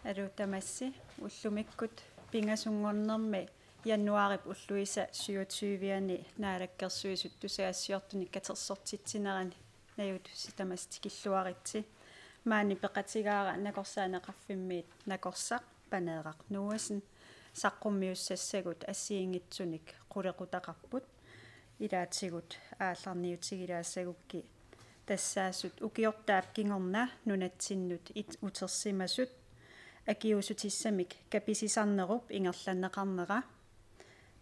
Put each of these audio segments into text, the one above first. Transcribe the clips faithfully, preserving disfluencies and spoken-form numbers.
Aluu tamassi, ullumikkut pingasunngornermi januaarip ulluisa syvogtyve-ani Naalakkersuisut tusagassiortunik katersortitsinerani najuutusi tamassi tikilluaritsi. Maani peqatigaara Nakorsaaneqarfimmiit Nakorsaq Paneeraq Noahsen, saqqummiussassagut assigiinngitsunik qulequtaqarput, ilaatigut aallarniutigilaassagukkit tassaasut ukiortaap kingorna nunatsinnut it-, utersimasut akiuussutissamik kapisisarnerup ingerlanneqarnera,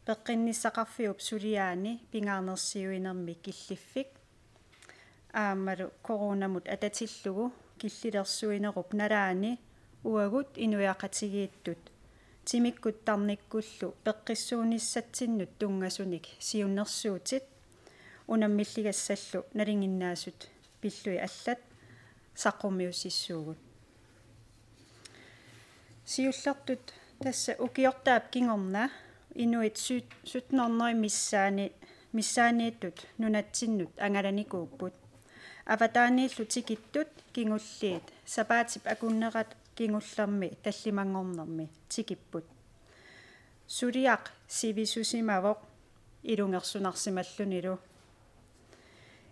peqqinnissaqarfiup suliaani pingaarnersiuinermi killiffik, aammalu coronamut atatillugu killilersuinerup nalaani uagut inuiaqatigiittut timikkut tarnikkullu peqqissuunissatsinnut tunngasunik siunnersuutit unammilligassallu nalinginnaasut pillugit allat saqqummiussissuugut. Siullertut tassa ukiortaap kingorna inuit syt-, sytten hundrede missaani-, missaanniittut nunatsinnut angalanikuupput. Avataaniillu tikittut kingulliit sapaatip akunnerata kingullermi tallimanngornermi tikipput. Suliaq sivisusimavoq ilungersunarsimallunilu.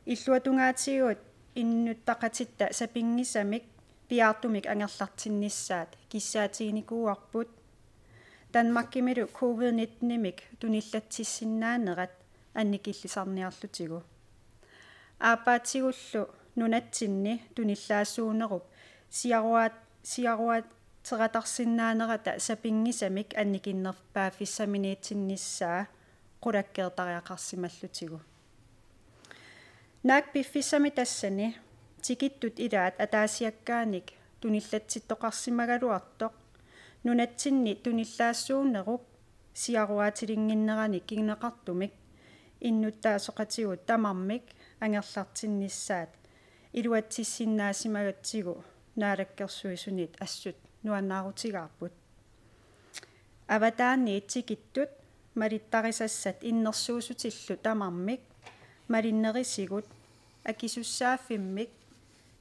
Illuatungaatigut innuttaqatitta sapinngisamik piaartumik angerlartinnissaat kissaatiginikuuarput. Danmarkimilu covid nitten-imik tunillatsissinnaanerat annikillisarniarlutigu. Aappaatigullu nunatsinni tunillaasuunerup siaruaat-, siaruaateqarsinnaanerata sapinngisamik annikinnerpaaffissaminiitsinnissaa qulakkeertariaqarsimallutigu. Naak piffissami tassani tikittut ilaat ataasiakkaanik tunillatsittoqarsimagaluartoq nunatsinni tunillaasuunerup siaruaatilinnginnerani kinguneqartumik innuttaasoqatigut tamarmik angerlartinnissaat iluatsissinnaasimagatsigit Naalakkersuisunit assut nuannaarutigaarput. Avataaniit tikittut malittarisassat innersuussutillu tamarmik malinnerisigut akisussaaffimmik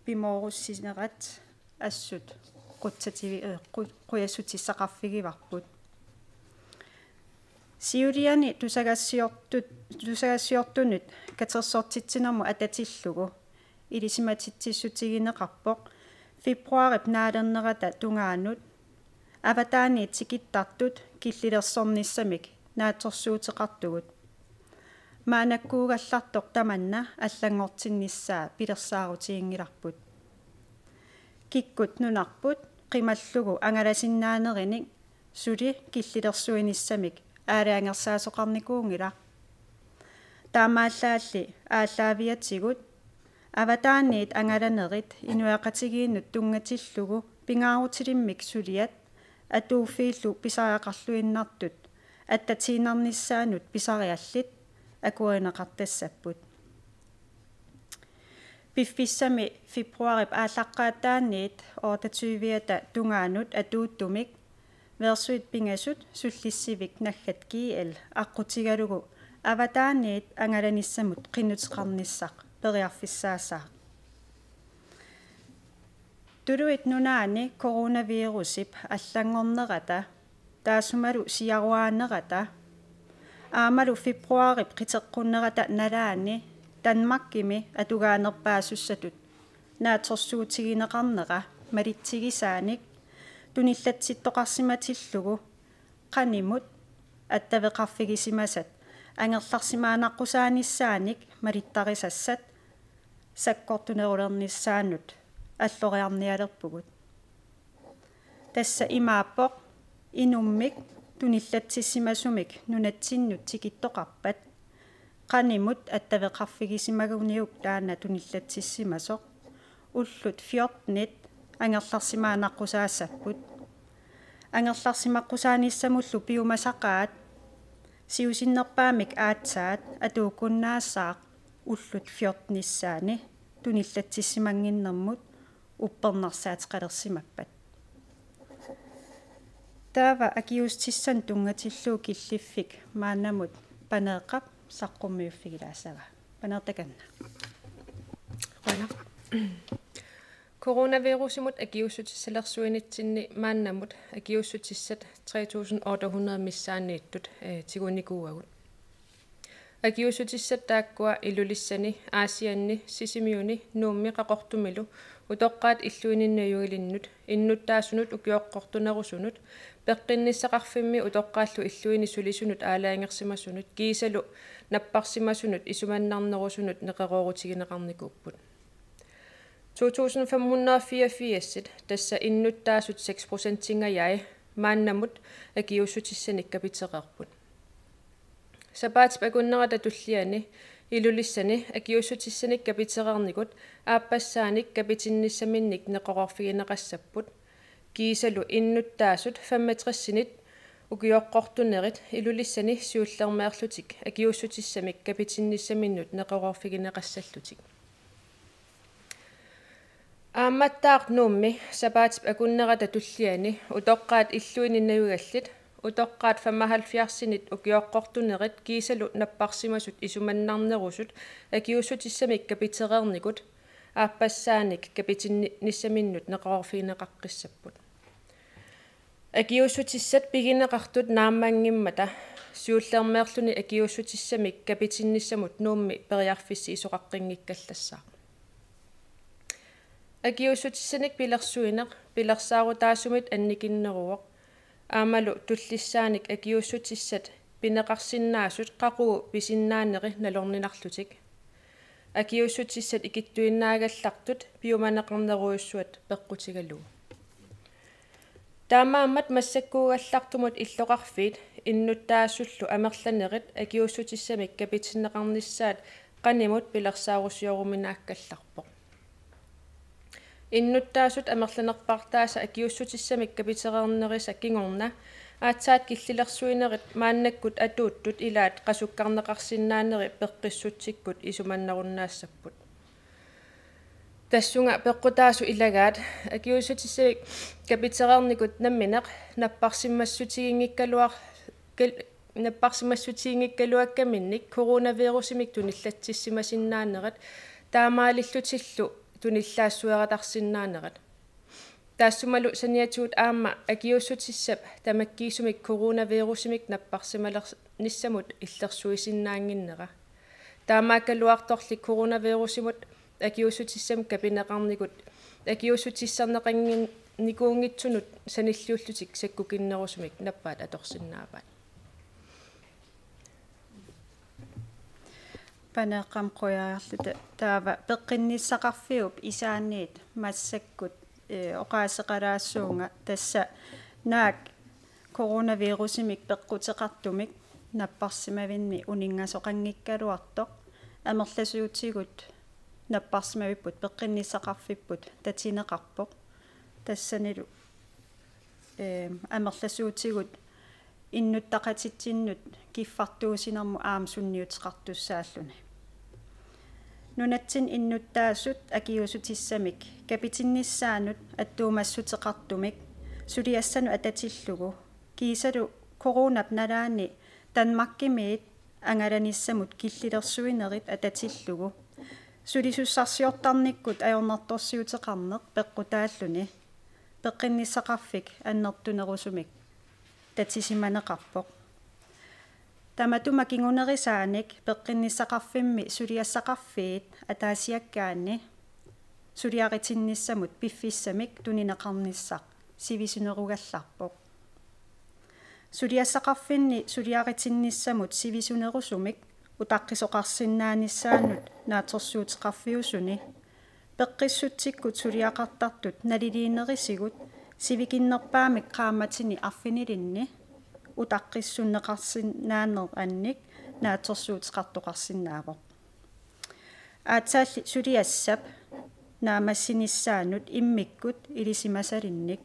pimoorussinerat assut qutsativi-, eh, qu-, qujassutissaqarfigivarput. Siuliani tusagassiortut-, tusagassiortunut katersortitsinermut atatillugu ilisimatitsissutigineqarpoq februaarip naalernerata tungaanut avataaniit tikittartut killilersornissamik naatsorsuuteqartugut. Maannakkuugallartoq tamanna allanngortinnissaa pilersaarutiginngilarput. Kikkut nunarput qimallugu angalasinnaanerini suli killilersuinissamik aalajangersaasoqarnikuunngilaq. Taamaallaalli aallaaviatigut avataaniit angalanerit inuiaqatigiinnut tunngatillugu pingaarutilimmik suliat atuuffiillu pisariaqarluinnartut attatiinnarnissaannut pisariallit akuerineqartassapput. Piffissami februaarip aallaqqaataaniit otteogtyve-ata tungaanut atuuttumik versuit pingasut sullissivik naggat G L aqqutigalugu avataaniit angalanissamut qinnuteqarnissaq periarfissaasaaq. Tuluit Nunaanni coronavirusip allanngornerata taassumalu siaruaanerata aammalu februaarip qiteqqunnerata nalaani Danmarkimi atugaanerpaasussatut naatsorsuutigineqarnera malitsigisaanik tunillatsittoqarsimatillugu qanimut attaveqarfigisimasat angerlarsimaanaqqusaanissaanik malittarisassat sakkortunerulernissaannut alloriarnialerpugut. Tassa imaappoq inummik tunillatsissimasumik nunatsinnut tikittoqarpat qanimut attaveqarfigisimaguniuk taanna tunillatsissimasoq ullut fjortenit angerlarsimaanaqqusaassapput. Angerlarsimaqqusaanissamullu piumasaqaat siusinnerpaamik aatsaat atuukkunnaassaaq ullut fjortenissaanni tunillatsissimannginnermut uppernarsaateqalersimappat. Taava akiuussutissanik tunngatillugu killiffik maannamut Paneeqqap saqqummiuffigilaassagaa. Paneeraq, takanna. Qujanaq. Coronavirusimut akiuussutissalersuinitsinni maannamut akiuussutissat tre tusind otte hundrede missaanniittut, eh, tigunikuuagut. Akiuussutissat taakkua Ilulissani, Aasianni, Sisimiuni, Nuummi Qaqortumilu utoqqaat illuininnajualinnut, innuttaasunut ukioqqortunerusunut, peqqinnissaqarfimmi utoqqaallu illuini sulisunut aalajangersimasunut kiisalu napparsimasunut isumannarnerusunut neqeroorutigineqarnikuupput. To tusind fem hundrede og fireogfirs, tassa innuttaasut seks procentingajai, maannamut akiuussutissanik kapitereerput. Sapaatip akunnerata tulliani Ilulissani akiuussutissanik kapitereernikut aappassaanik kapitinnissaminnik neqeroorfigineqassapput. Kiisalu innuttaasut femogtresinit ukioqqortunerit Ilulissani siullermeerlutik akiuussutissamik kapitinnissaminnut neqeroorfigineqassallutik. Aammattaaq Nuummi sapaatip akunnerata tulliani utoqqaat illuininnajuallit, utoqqaat femoghalvfjerdsinit ukioqqortunerit kiisalu napparsimasut isumannarnerusut akiuussutissamik kapitereernikut aappassaanik kapitinnissaminnut neqeroorfigineqaqqissapput. Akiuussutissat pigineqartut naammanngimmata siullermeerluni akiuussutissamik kapitinnissamut Nuummi periarfissiisoqaqqinngikkallassaaq. Akiuussutissanik pilersuineq pilersaarutaasumit annikinneruvoq. Aammalu tullissaanik akiuussutissat pineqarsinnaasut qaqugu pisinnaaneri nalorninarlutik. Akiuussutissat ikittuinnaagallartut piumaneqarnerujussuat peqqutigalugu. Taamaammat massakkuugallartumut illoqarfiit innuttaasullu amerlanerit akiuussutissamik kapitinneqarnissaat qanimut pilersaarusioruminaakkallarpoq. Innuttaasut amerlanerpaartaasa akiuussutissamik kapitereernerisa kingorna aatsaat killilersuinerit maannakkut atuuttut ilaat qasukkarneqarsinnaaneri peqqissutsikkut isumannarunnaassapput. Tassunga peqqutaasut ilagaat akiuussutissamik kapitereernikut nammineq napparsimassutiginngikkaluar-, kal-, napparsimassutiginngikkaluakkaminnik coronavirusimik tunillatsissimasinnaanerat taamaalillutillu tunillaassueqataarsinnaanerat. Taassumalu saniatigut aamma akiuussutissap tamakkiisumik coronavirusimik napparsimalernissamut illersuisinnaannginnera. Taamaakkaluartorli coronavirusimut akiuussutissamik kapineqarnikut akiuussutisserneqanngin-, nikuunngitsunut sanilliullutik sakkukinnerusumik nappaat atorsinnaavaat. Paneeqqamik qujaarluta taava peqqinnissaqarfiup isaaniit massakkut, eh, oqaaseqalaassuunga tassa naak coronavirusimik peqquteqartumik napparsimavinni uninngasoqanngikkaluartoq amerlasuutigut napparsimavipput peqqinnissaqarfipput tatineqarpoq. Tassanilu, eem, amerlasuutigut innuttaqatitsinnut kiffartuussinermut aamma sunniuteqartussaalluni. Nunatsinni innuttaasut akiuussutissamik kapitinnissaannut attuumassuteqartumik suliassanut atatillugu kiisalu coronap nalaani Danmarkimiit angalanissamut killilersuinerit atatillugu sulisussarsiortarnikkut ajornartorsiuteqarneq peqqutaalluni peqqinnissaqarfik annertunerusumik tatisimaneqarpoq. Tamatuma kingunerisaanik peqqinnissaqarfimmi suliassaqarfiit ataasiakkaanni suliaritinnissamut piffissamik tunineqarnissaq sivisunerugallarpoq. Suliassaqarfinni suliaritinnissamut sivisunerusumik utaqqisoqarsinnaanissaanut naatsorsuuteqarfiusuni peqqissutsikkut suliaqartartut naliliinerisigut sivikinnerpaamik qaammatini arfinilinni utaqqissunneqarsinnaanerannik naatsorsuuteqartoqarsinnaavoq. Aatsaalli suliassap naammassinissaanut immikkut ilisimasalinnik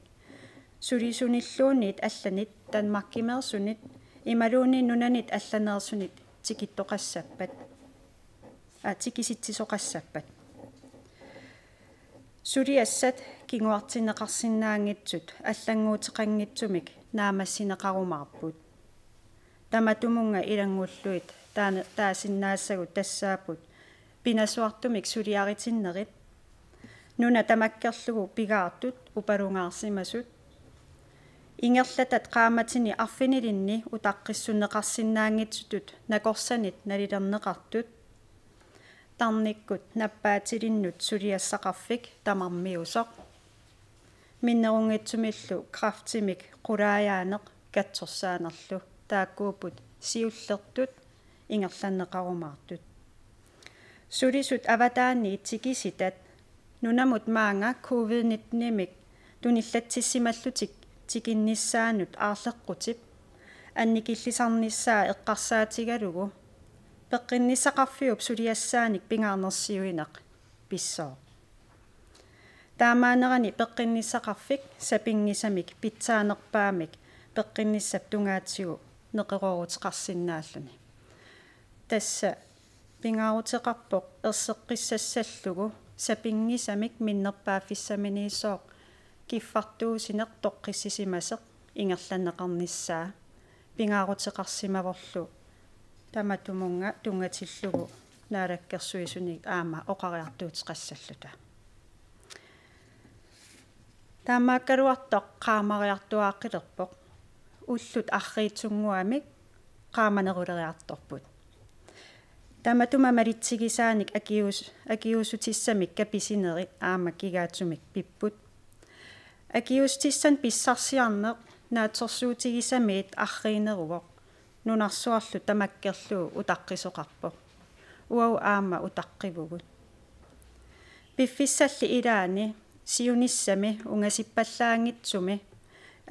sulisunilluunniit allanit Danmarkimeersunit imaluunniit nunanit allaneersunit tikittoqassappat, aa, tikisitsisoqassappat. Suliassat kinguartinneqarsinnaanngitsut allannguuteqanngitsumik naammassineqarumaarput. Tamatumunnga ilanngullugit taane-, taasinnaassagut tassaapput pinasuartumik suliaritinnerit, Nuna tamakkerlugu pigaartut upalungaarsimasut. Ingerlatat qaammatini arfinilinni utaqqissunneqarsinnaanngitsutut nakorsanit nalilerneqartut. Tarnikkut nappaatilinnut suliassaqarfik tamarmiusoq. Minnerunngitsumillu kræftimik qulaajaaneq katsorsaanerlu taakkuupput siullertut ingerlanneqarumaartut. Sulisut avataaniit tikisitat nunamut maanga covid nitten-imik tunillatsissimallutik tikinnissaannut aarleqqutip annikillisarnissaa eqqarsaatigalugu peqqinnissaqarfiup suliassaanik pingaarnersiuineq pissooq. Taamaanerani peqqinnissaqarfik sapinngisamik pitsaanerpaamik peqqinnissap tungaatigut neqerooruteqarsinnaalluni. Tassa pingaaruteqarpoq erseqqissassallugu sapinngisamik minnerpaaffissaminiisoq kiffartuussineq toqqissisimasoq ingerlanneqarnissaa pingaaruteqarsimavorlu tamatumunnga tunngatillugu naalakkersuisuni aamma oqariartuuteqassalluta. Taamaakkaluartoq qaamariartuaaqqilerpoq. Ullut arriitsunnguamik qaamaneruleriartorput. Tamatuma malitsigisaanik akiuus-, akiuussutissamik kapisinerit aamma kigaatsumik pipput. Akiuussutissanik pissarsiarneq naatsorsuutigisamiit arriineruvoq. Nunarsuarlu tamakkerlugu utaqqisoqarpoq. Uagut aamma utaqqivugut. Piffissalli ilaanni siunissami ungasippallaanngitsumi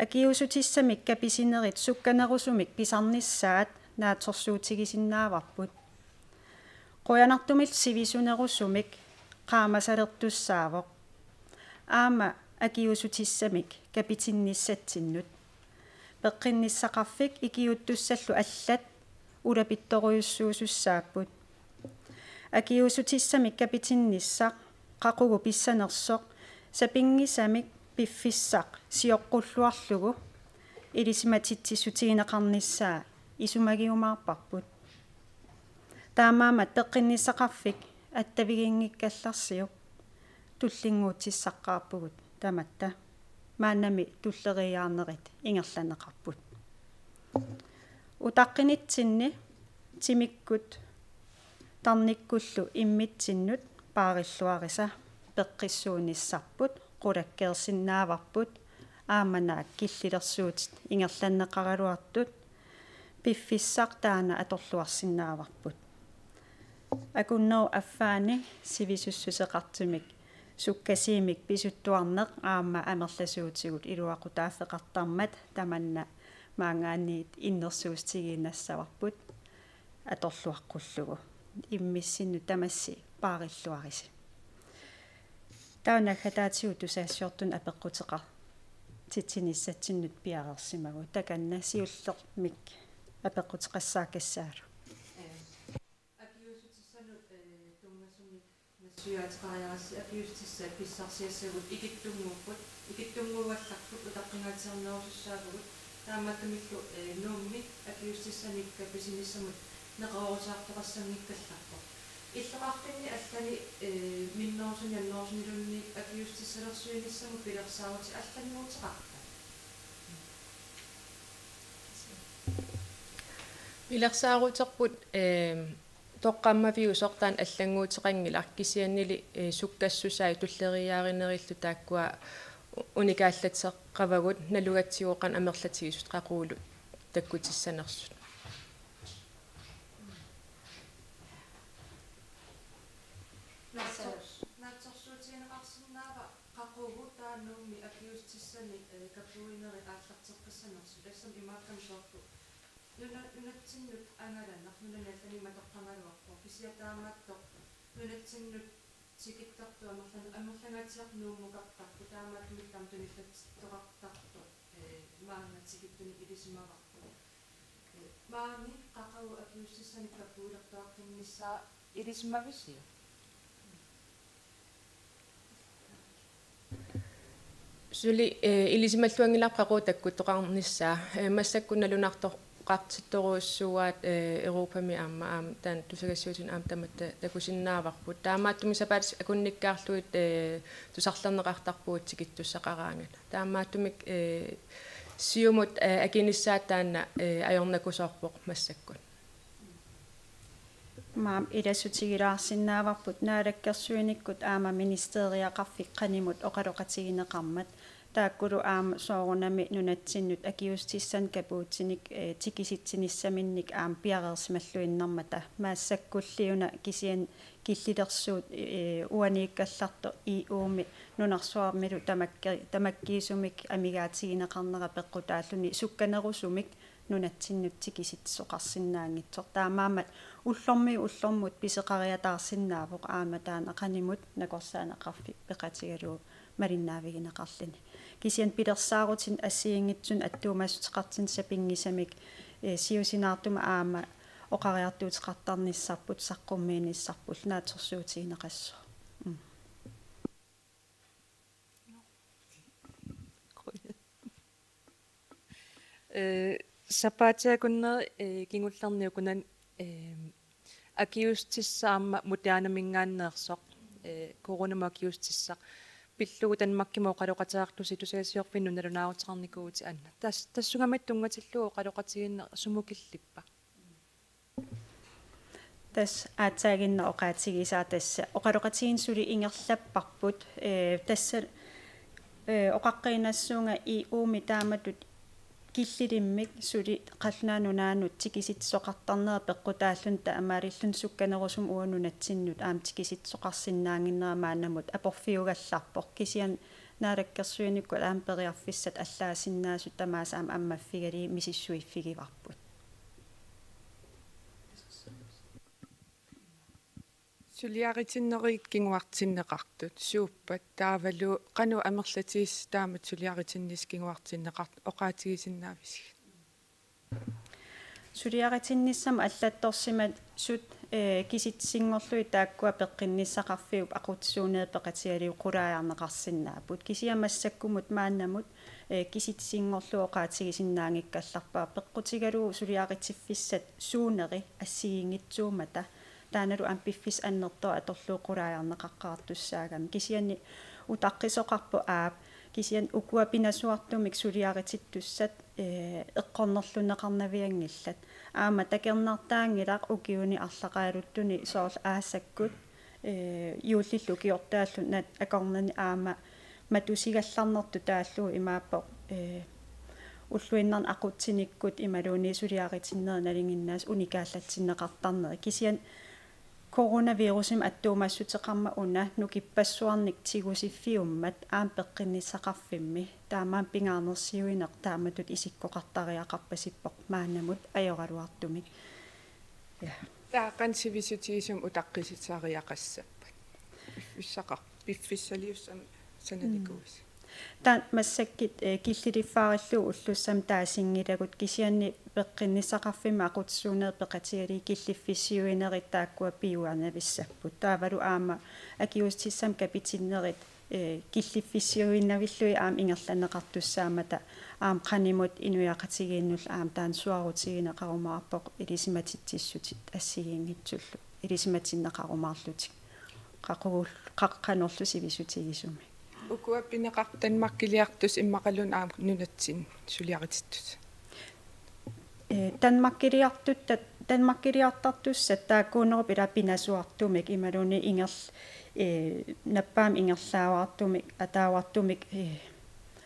akiuussutissamik kapisinerit sukkanerusumik pisarnissaat naatsorsuutigisinnaavarput. Qujanartumillu sivisunerusumik qaamasalertussaavoq. Aamma akiuussutissamik kapitinnissatsinnut. Peqqinnissaqarfik ikiuuttussallu allat ulapittorujussuusussaapput. Akiuussutissamik kapitinnissaq qaqugu pissanersoq sapinngisamik piffissaq sioqqulluarlugu ilisimatitsissutigineqarnissaa isumagiumaarparput. Taamaammat peqqinnissaqarfik attaviginngikkallarsiuk tullinnguutissaqqaarpugut tamatta. Maannami tulleriiaarnerit ingerlanneqarput. Utaqqinitsinni timikkut tarnikkullu immitsinnut paarilluarisa peqqissuunissarput qulakkeersinnaavarput aamma naak killilersuutit ingerlanneqaraluartut piffissaq taanna atorluarsinnaavarput. Akunnerup affaani sivisussuseqartumik sukkasuumik pisuttuarneq aamma amerlasuutigut iluaqutaaffeqartarmat tamanna maanngaanniit innersuussutigiinnassavarput atorluaqqullugu. Immissinnut tamassi paarilluarisi. Taava naggataatigut tusagassiortunut apeqquteqartitsinissatsinnut piareersimavugut. Takanna siullermik apeqquteqassaagassaarlu. Akiuussutissanut, eh, tunngasumik nassuiaateqariarassi akiuussutissat pissarsiassagut ikittunnguupput, ikittunnguugallarput utaqqingaatsiarnerusussaavugut, taamaattumillu, eh, Nuummi akiuussutissanik kapisinissamut neqerooruteqartoqassanngikkallarpoq. Illoqarfinni allani, eh, minnerusuni annerusuniluunniit akiuussutissalersuinissamut pilersaarutit allannguuteqarpat? Pilersaaruterput, eh, toqqammaviusoq taanna allannguuteqanngilaq kisiannili, eh, sukkassusai tulleriiaarinerillu taakkua unikaallateqavagut nalugatsigu qanoq amerlatigisut qaqugu takkutissanersut. Naatsorsuutigineqarsinnaava qaqugu taava Nuummi akiuussutissanik, eh, kapuineri aallarteqqissimanersut, tassami imaakkami soorlu nuna-, nunatsinnut angalaneq nunani allani matoqqagaluarpoq, kisianni taamaattoq nunatsinnut tikittartut amerlan-, amerlangaatsiartut Nuummukartarput, taamaattumillu aamma tunillatsittoqartartut, eh, maanga tikittunik ilisimavarput. Eh, maani qaqugu akiuussutissanik kapuilertuaqqinnissaa ilisimavisiuk? Suli, eh, ilisimalluanngilarput qaqugu takkuttoqarnissaa. Eh, massakkut nalunartor-, Qartittorujussuuaat, eh, Europami aamma, aamma taanna tusagassiuutini aamma tamatta takusinnaavarput. Taamaattumik sapaatip akunnikkaarlugit, eh, tusarlerneqartarpugut tikittussaqaraangata. Taamaattumik, eh, siumut, eh, akinissaat taanna, eh, ajornakusoorpoq massakkut. Maam ilassutigilaarsinnaavarput naalakkersuinikkut aamma ministeriaqarfik qanimut oqaloqatigineqarmat. Taakkulu aamma soorunami nunatsinnut akiuussutissanik kapuutsinik, eh, tikisitsinissaminnik aamma piareersimalluinnarmata. Massakkulli una kisianni killilersuut, eh, uaniikkallartoq E U-mi nunarsuarmilu tamakki-, tamakkiisumik amigaatigineqarnera peqqutaalluni sukkanerusumik nunatsinnut tikisitsisoqarsinnaanngitsoq. Taamaammat ullormiit ullormut pisoqariataarsinnaavoq aamma taanna qanimut nakorsaaneqarfik peqatigalugu malinnaavigineqarluni. Kisianni pilersaarutinik assigiinngitsunik attuumassuteqartunik sapinngisamik, eh, siusinaartumik aamma oqariartuuteqartarnissarput saqqummiinissarput naatsorsuutigineqassaaq. Mm. Eh, sapaatip akunneri, eh, kingullerni ukunani, eh, akiuussutissaq aamma Modernamingaanneersoq, eh, coronamut akiuussutissaq pillugu Danmarkimut oqaloqateqartusi tusagassiorfinnut nalunaaruteqarnikuuvutit Anna. Tas-, tassungamiit tunngatillugu oqaloqatigiinneq sumut killippa? Tassa aatsaaginnaq oqaatigisaa tassa oqaloqatigiinneq suli ingerlapparput, eh, tassa, eh, oqaqqinnissaanga E U-mi taamatut killilimmik suli Qallunaat Nunaannut tikisitsisoqartarnera peqqutaalluni taamaalilluni sukkanerusumik uagut nunatsinnut aamma tikisitsisoqarsinnaannginnera maannamut aporfiugallarpoq. Kisianni naalakkersuinikkut aamma periarfissat allaasinnaasut tamaasa aamma ammaffigalugit misissuiffigivarput. Suliaritinnerit kinguartinneqartut suuppat taavalu qanoq amerlatigisut taamatut suliaritinnissat kinguartinneqartut oqaatigisinnaavisigit? Suliaritinnissamut allattorsimasut, eh, kisitsisinngorlugit taakkua peqqinnissaqarfiup aqutsisuunerit peqatigalugit qulaajarneqarsinnaapput. Kisianni massakkumut maannamut, eh, kisitsisinngorlugu oqaatigisinnaanngikkallarpara peqqutigalugu suliaritiffissat suuneri assigiinngitsuummata. Taannalu aamma piffissaq annertooq atorlugu qulaajarneqaqqaartussaagami. Kisianni utaqqisoqarpoq aap, kisianni ukua pinasuartumik suliaritittussat, eh, eqqornerlunneqarnavianngillat. Aamma takornartaanngilaq ukiuni arlaqaaluttuni soorlu aasakku, eh, juullillu ukiortaallu nat-, akornanni aamma matusigallarnertut taallugu imaappoq, eh, ulluinnarni aqutsinikkut imaluunniit suliaritinnerit nalinginnaasut unikaallatsinneqartarneri. Kisianni coronavirusimik attuumassuteqarmat una nukippassuarnik tigusiffiummat aamma peqqinnissaqarfimmi. Taamaammat pingaarnersiuineq taamatut isikkoqartariaqarpasippoq maannamut ajoraluartumik. Ja. Taava qanoq sivisutigisumik utaqqisitsisariaqassappat? Piffissaqar-, piffissaliussamik sananikuuisi. Mm. Taanna massakkut, eh, killiliffaarillugu ullussamut taasinngilagut kisianni peqqinnissaqarfimmi aqutsisuunerit peqatigalugit killiffissiuinerit taakkua piuarnavissapput. Taavalu aamma akiuussutissamik kapitinnerit, eh, killiffissiuinnavillugit aamma ingerlanneqartussaammata aamma qanimut inuiaqatigiinnullu aamma taanna suaarutigineqarumaarpoq ilisimatitsissutit assigiinngitsullu ilisimatinneqarumaarlutik. Qaqugul-, qaq-, qanorlu sivisutigisumik. Ukua pineqartut Danmarkiliartussat immaqaluunniit aamma nunatsinnut suliaritittussat. Eh, Danmarkiliartutta-, Danmarkiliartartussat taakkuunerup ila pinasuartumik imaluunniit ingerl-, eh, nappaamik ingerlaavartumik, ataavartumik, eh,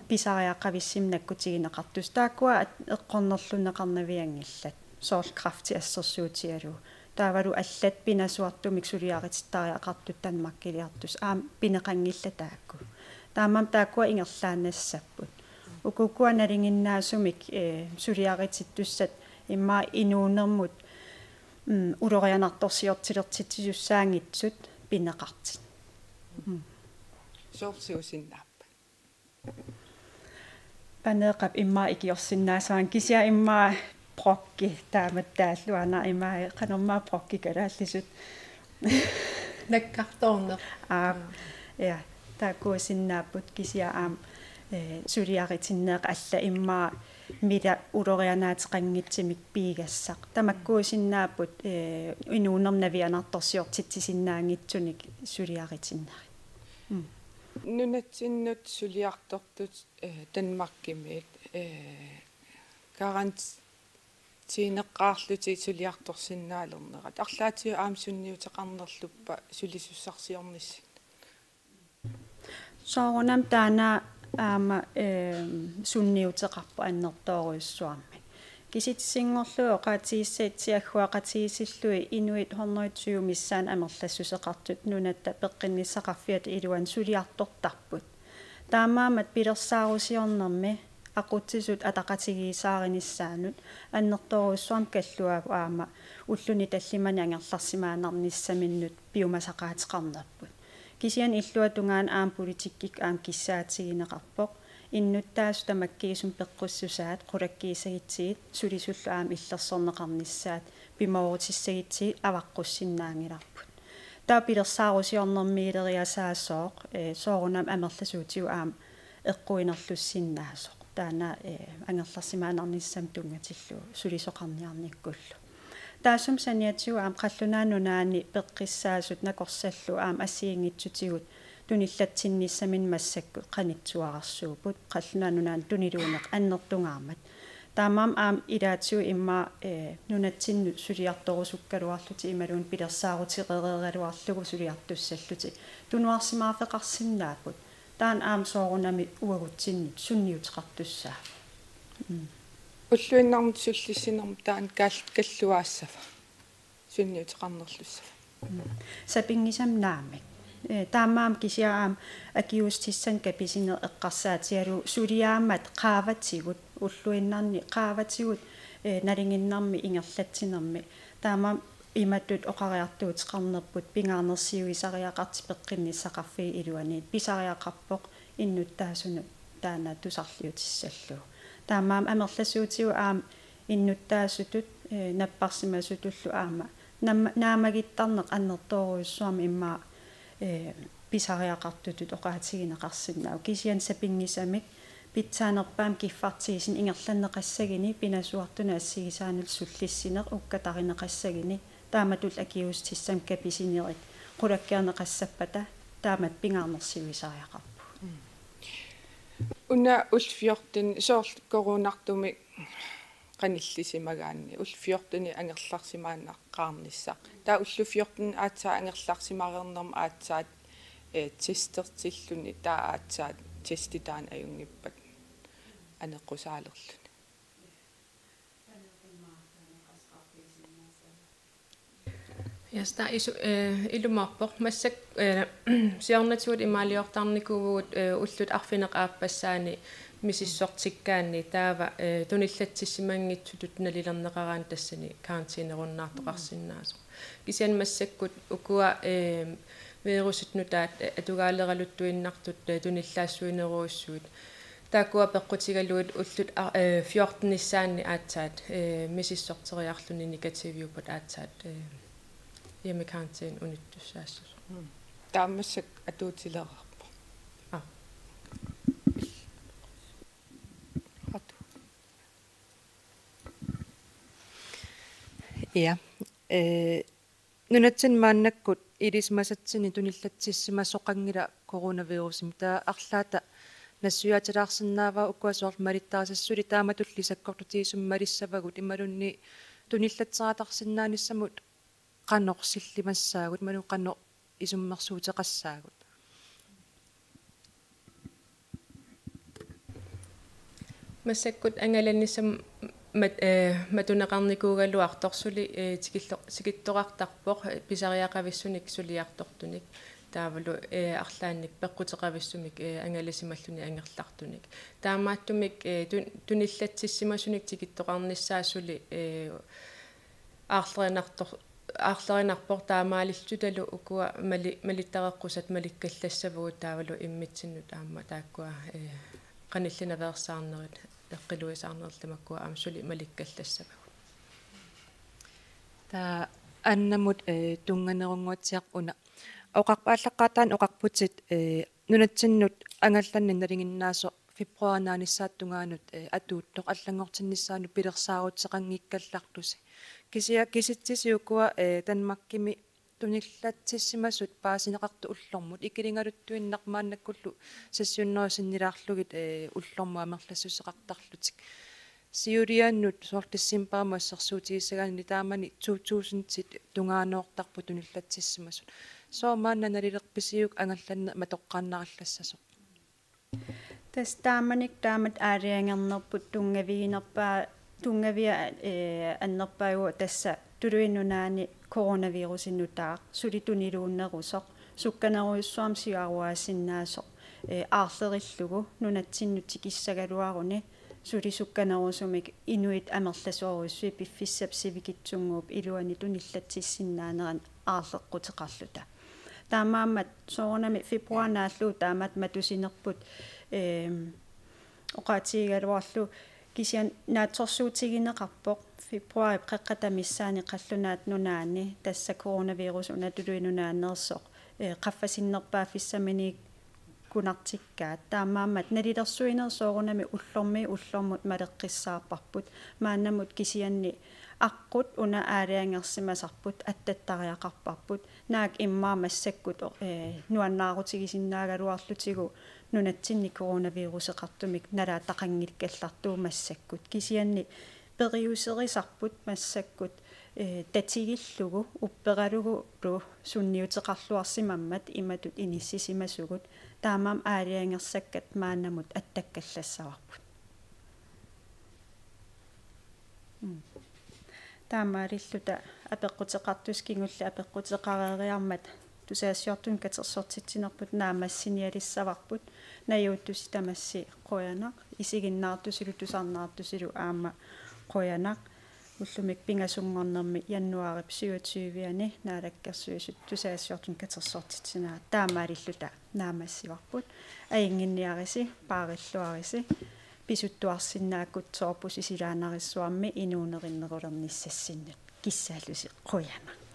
pisariaqavissumik nakkutigineqartussat. Taakkua at-, eqqornerlunneqarnavianngillat. Soorlu kræfti assersuutigalugu. Taavalu allat pinasuartumik suliaritittariaqartut Danmarkiliartussat aamma pineqanngillat taakku. Taamaammat taakkua ingerlaannassapput. Ukuukkua nalinginnaasumik, eh, suliaritittussat immaqa inuunermut, mm, ulorianartorsiortilersitsisussaanngitsut pineqartut. Mm. Soorlu siusinnaappat? Paneeqqap immaqa ikiorsinnaassuunga kisianni immaqa brokki taamatut taallugu aana immaqa qanormaa brokki kalaallisut. Nakkartoorneq. Aap, ja, taakkuusinnaapput kisianni aamma, eh, suliaritinneq allat immaqa mila ulorianaateqanngitsumik piigassaq. Tamakkuusinnaapput, eh, inuunermi navianartorsiortitsisinnaanngitsunik suliaritinnerit. Mm. Nunatsinnut suliartortut, eh, Danmarkimiit, eh, karant-, tiineqqaarlutik suliartorsinnaalernerat. Arlaatigut aamma sunniuteqarnerluppa sulisussarsiornissat? Soorunami taanna aamma, ehm, sunniuteqarpoq annertoorujussuarmik. Kisitsisinngorlugit oqaatigissagutsigu agguaqatigiissillugit inuit hundrede tyve missaanni amerlassuseqartut Nunatta Peqqinnissaqarfiata iluani suliartortarput. Taamaammat pilersaarusiornermi aqutsisut ataqatigiissaarinissaannut annertoorujussuarmik kalluavoq aamma ulluni tallimani angerlarsimaannarnissaminnut piumasaqaateqarnerput. Kisianni illuatungaani aamma politikkikkut aamma kissaatigineqarpoq. Innuttaasut tamakkiisumik peqqissusaat qulakkiissagutsigit sulisullu aamma illersorneqarnissaat pimoorutissagutsigit avaqqussinnaanngilarput. Taava pilersaarusiornermiileriasaassooq, eh, soorunami amerlasuutigut aamma eqquinerlussinnaasoq. Taanna, eh, angerlarsimaannarnissamut tunngatillugu sulisoqarniarnikkullu. Taassuma saniatigut aamma Qallunaat Nunaanni peqqissaasut nakorsallu aamma assigiinngitsutigut tunillatsinnissaminnik massakkut qanittuararsuupput, Qallunaat Nunaanni tuniluunneq annertungaarmat. Taamaammat aamma ilaatigut immaqa, eh, nunatsinnut suliartorusukkaluarlutik imaluunniit pilersaaruteqareeraluarlugu suliartussallutik tunuarsimaarfeqarsinnaapput. Taanna aamma soorunami uagutsinnut sunniuteqartussaavoq. Mm. Ulluinnarni sullissinermi taanna kal-, kalluaassava? Sunniuteqarnerlussava? Mm. Sapinngisamik naamik. Eh, taamaammat kisianni aamma akiuussutissanik kapisineq eqqarsaatigalugu suliaammat qaavatigut, ulluinnarni qaavatigut, eh, nalinginnaasumik ingerlatsinermi. Taamaammat imatut oqariartuuteqarnerput pingaarnersiuisariaqartut peqqinnissaqarfiit iluanni pisariaqarpoq innuttaasunut taanna tusarliutissallugu. Taamaammat amerlasuutigut aamma innuttaasutut, eh, napparsimasutullu aamma naamma-, naammagittarneq annertoorujussuarmik immaqa, eh, pisariaqartutut oqaatigineqarsinnaavoq. Kisianni sapinngisamik pitsaanerpaamik kiffartuussineq ingerlanneqassaguni pinasuartunut assigisaanullu sullissineq ukkatarineqassaguni taamatullu akiuussutissamik kapisinerit qulakkeerneqassappata taamatut pingaarnersiuisariaqarpugut. Mm. Una ullut fjorten soorlu coronartumik qanillisimagaanni ullut fjorteni angerlarsimaannaqaarnissaq. Taava ullut fjorten aatsaat angerlarsimareernermi aatsaat, eh, testertilluni taava aatsaat testi taanna ajunngippat aneqqusaalerluni. Yes, taava isu-, eh, ilumoorpoq. Massakkut, eh, siornatigut imaaliortarnikuuvugut, eh, ullut arfineq-aappassaanni misissortikkaanni taava, eh, tunillatsissimanngitsutut nalilerneqaraanni tassani karantænerunnaartoqarsinnaasoq. Kisianni massakkut ukua, eh, virusit nutaat, eh, atugaaleraluttuinnartut, eh, tunillaassuinerujussuit. Taakkua peqqutigalugit ullut a-, eh, fjortenissaanni aatsaat, eh, misissorteriarluni negativiuppat aatsaat, eh, hjemmekarantæne unittussaassasoq. Mm. Taamaassaq atuutilereerpoq. Aa. Atu. Ja. Eh, nunatsinni maannakkut ilisimasatsinni tunillatsissimasoqanngilaq coronavirusimik. Taava arlaata nassuiaatilaarsinnaavaa ukua soorlu malittarisassuseq suli taamatulli sakkortutigisumik malissavagut imaluunniit tunillatseriataarsinnaanissamut qanoq sillimassaagut imaluunniit qanoq isummersuuteqassaagut? Massakkut angalanissamut mat-, eh, matuneqarnikuugaluartoq suli, eh, tikillo-, tikittoqartarpoq, eh, pisariaqavissunik suliartortunik. Taavalu, eh, arlaannik peqquteqavissumik, eh, angalasimalluni angerlartunik. Taamaattumik, eh, tun-, tunillatsissimasunik tikittoqarnissaa suli, eh, aarlerinartor-, aarlerinarpoq taamaalillutalu ukua mali-, malittareqqusat malikkallassavagut taavalu immitsinnut aamma taakkua, eh, qanillinaveersaarnerit eqqiluisaarnerit tamakkua aamma suli malikkallassavagut. Taava Annamut, eh, tunnganerunnguatsiarpoq una. Oqarp-, aallaqqaataani oqarputit, eh, nunatsinnut angallanneq nalinginnaasoq februarip naanissaata tungaanut, eh, atuuttoq allanngortinnissaanut pilersaaruteqanngikkallarlusi. Kisianni kisitsisiukua, eh, Danmarkimi tunillatsissimasut paasineqartut ullormut ikiligaluttuinnaq maannakkullu seks hundrede sinnilaarlugit, eh, ullormut amerlassuseqartarlutik. Siulianut soorlu decembarimi assersuutigissagaanni taamani to tusindit tungaanoortarput tunillatsissimasut. Sooq maanna nalilerpisiuk angallanneq matoqqaannarallassasoq? Tassa taamanikkut taamatut aalajangernerput tunngaviginerpaa-, tunngavia-, ee, annerpaajuvoq tassa tuluit nunaanni coronavirusi nutaaq suli tuniluunnerusoq, sukkanerujussuarmik siaruaasinnaasoq, ee, aarlerillugu nunatsinnut tikissagaluaruni suli sukkanerusumik inuit amerlasoorujussuit piffissap sivikitsunnguup iluani tunillatsissinnaaneranik aarleqquteqarluta. Taamaammat soorunami februar naallugu taamatut matusinerput, eem, oqaatigigaluarlugu kisianni naatsorsuutigineqarpoq februarip qeqqata missaani qallunaat nunaanni tassa coronavirus una tuluit nunaanneersoq, ee, qaffasinnerpaaffissaminiikkunartikkaat. Taamaammat nalilersuineq soorunami ullormiit ullormut maleqqissaarparput. Maannamut kisianni aqqut una aalajangersimasarput attattariaqarparput. Naak immaqa massakkut, ee, nuannaarutigisinnaagaluarlutigu nunatsinni coronaviruseqartumik nalaataqanngikkallartugut massakkut. Kisianni periuserisarput massakkut, ee, tatigillugu upperalugulu sunniuteqarluarsimammat imatut inissisimasugut, taamaammat aalajangersakkat maannamut attakkallassavarput. Mm. Taamaalilluta apeqquteqartussat kingulliit apeqquteqareeriarmata tusagassiortunut katersortitsinerput naammassinialissavarput. Najuuttusi tamassi qujanaq, isiginnaartusilu tusarnaartusilu aamma qujanaq. Ullumi pingasunngornermi januaarip syvogtyve-ani Naalakkersuisut tusagassiortunut katersortitsinagu taamaalilluta naammassivarput. Ajunnginniarisi, paarilluarisi, pisuttuarsinnaakkutsoorpusi silaannarissuarmi inuunerinnerulernissassinnut. Kissaallusi qujanaq.